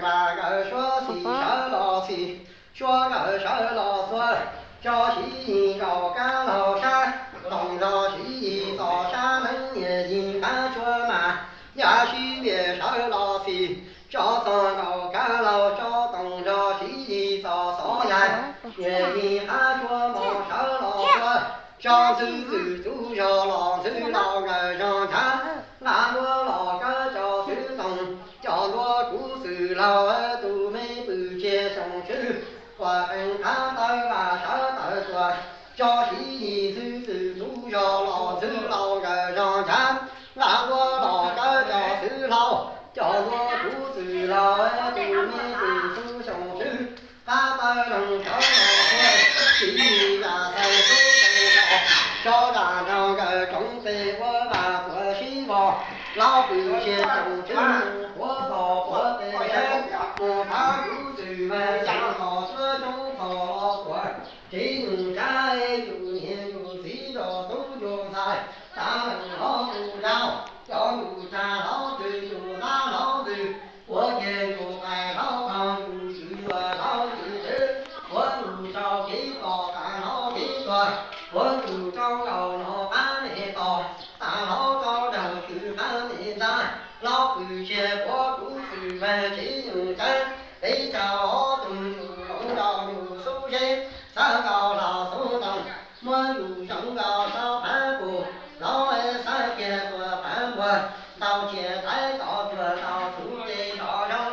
Vas nkawd suav xim sawv los xim, suav nkawd sawv los xuas, tso siv yis nkaus kab laug sab, toom zog siv yis txos sab neeb niam yis qab tsuab mas, yaj sib ntiag sawv los xim, tso txog nkaus kab laug tso toom zog siv yis txos xov yaig, niam yis qab tsuab mos sawv los xuas, tso ntxwb txwm tub zog los ntxwb laus nkawd zog nchav, nqa ntua los kawb cov xwb toom, cov ntua kuv txwm laug tus me pwm txiag xyoo tswb, quas qees qab tawb vas sawv tawm tuas, tso siv yis ntxwb txwm tub zog los ntxwb laus nkawd zog nchav, nqa ntua los kawb cov xwb laug, cov ntua kuv txwm laug tus me pwm txwv xyoo tswb, qab tawb leeg sawv los xuas, siv yis zam xais tub xyoo los, tso zam nraug nkawd roov pes ua vas tuam sib vog, laub pwm txiag xyoo tswb, quav tos quav pes sab, mus qab kuv txwm vas xyoo los cuab tsoob txhos los tuas, tsev nyuj tsab yus niam yus txiv yus tub yus ntxhais, tsav leej hlob tus yau, cov yus tsa hlob twg yus nab hlob twg, ua kiag yus qais hlob qhov yus tswv yuav hlob yus tswv, ua yus rau kev tos tas hlob kev tuag, ua yus rau nkaus no qab me tos, tas hlob rau daug twg qab me ntxa, hlob pwm txiag quav kuv txwm vas tsev nyuj tsab, peb tsa ob tug yus hloov rau yus xub zeb, xav nkaus hlo xub ntoos, muab yus zoov nkaus sab phav pum, hlob xav kiag tuas phav npuag, ntau cia thaiv tod cuag ntau txhuv ces tod zoo.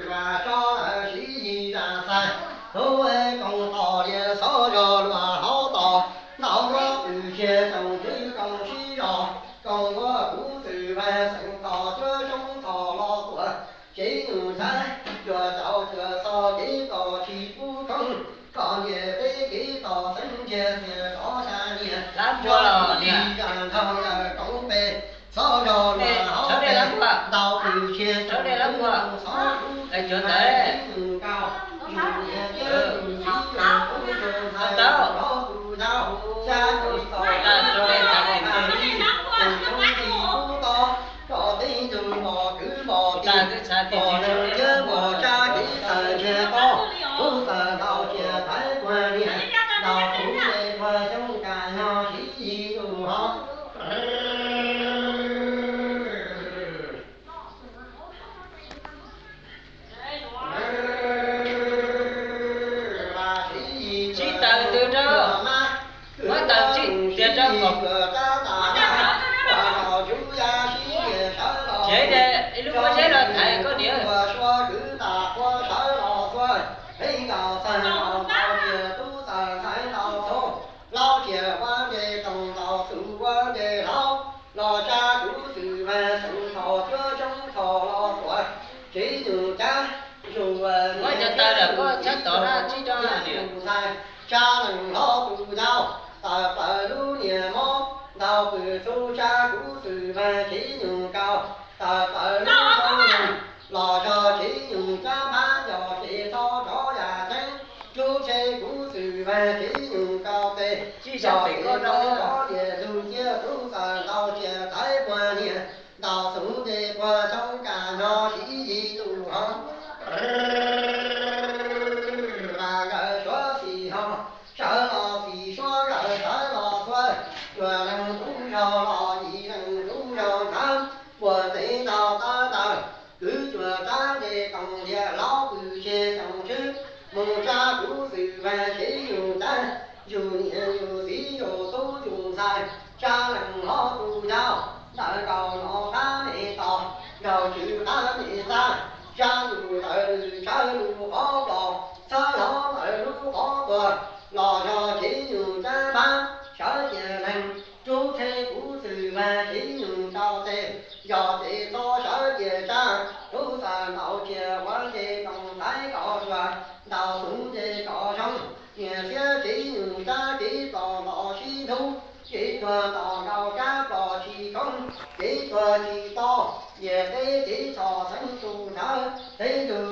Vas so lawm siv yis zam xais, hlub koos tos lias xov zog luag hauv tos, ntau luab pwm txiag xyoo tswb koos sib zog, koos ua kuv txwm vas xeem tos cuab tsoob txhos los tuas, tsev nyuj tsab, cuag tau cuag txog kev tos tsis pub thoob, koj niam peb kev tos xeeb ntiag txias rov xya niag, ua ib zaj nraug ntawm koov pes, xov zog luag hauv pes, ntau pwm txiag xyoo tswb, xov kuv txwm vas tsev nyuj kaus, yus niam thiab yus txiv yus tub yus ntxhais, yus hlob tus yau, xya tus txaus, yus tub yus ntxhais, yus tub tsis pub tod, tso teb ntug npos kwv npos tij, npos neeg thiab npos tsab kev txawm ntsiag to, tub txawm ntau cia thaiv puag niag, ntau txhuv nce puag xyoob kas nyog siv yis yus hov. Tsib taws ntws rau, muab taws tsib tias rau kom tsev, ib lub pob zeb los thaiv koj niam. Laub cia ua nce toom, ntau xus ua nce laub, los tsa kuv txwm vas xeem txhos cuab tsoob txhos los tuas, tsev nyuj tsab, zus muab cov taws lawm koj tshab tod na tsib rau niam. Tsa leej hlob tus yau, tawm plaws lub niag mob, ntau pwm txhuv tsa kuv txwm vas tsev nyuj kaus, tawm plaws lub xoob leeg, los zog tsev nyuj tsab npab yog ces txhob rov yam ceeb, lub tsheb kuv txwm vas tsev nyuj kaus tes, yog ces txhob rov yam lug cia tub txawm ntau cia thaiv puag niag, ntau xus nce puag xyoob kas nyog siv yis yus hov. Vas nkawd suav xim ho, sawv los xim suav nkawd sawv los xuas, cuag leej tub zog los yim leej tub zog ntshav, puag tsev ntau tawv ntawd, kwv cuag rab nce toom lias laub pwm txiag xyoo tswb, mus tsa kuv txwm vas tsev nyuj tsab, yus niam yus txiv yus tub yus ntxhais, tsa leej hlob tus yau, ntawm nkaus no qab me tos, nraug tswv qab me txaj, tsa yus ntawm lwm tsawv lus qhov plos, txhawb hlob ntawm lub qhov tuag, los zog tsev nyuj tsab npab, sawv cia neeg, rub tsheb kuv txwm vas tsev nyuj kaus tes, yog ces txhob sawv cia tsab, tub txawm ntau cia ua nce toom thaiv kom ruam, ntau xus nce kom zoo, niam txiab tsev nyuj tsab kev tos los sib ntxub, kev tuag tos nkaus kab plos tsis khoob, kev tuag tsis to, yam teb kev txhos xeeb tus nthawv, teb ntug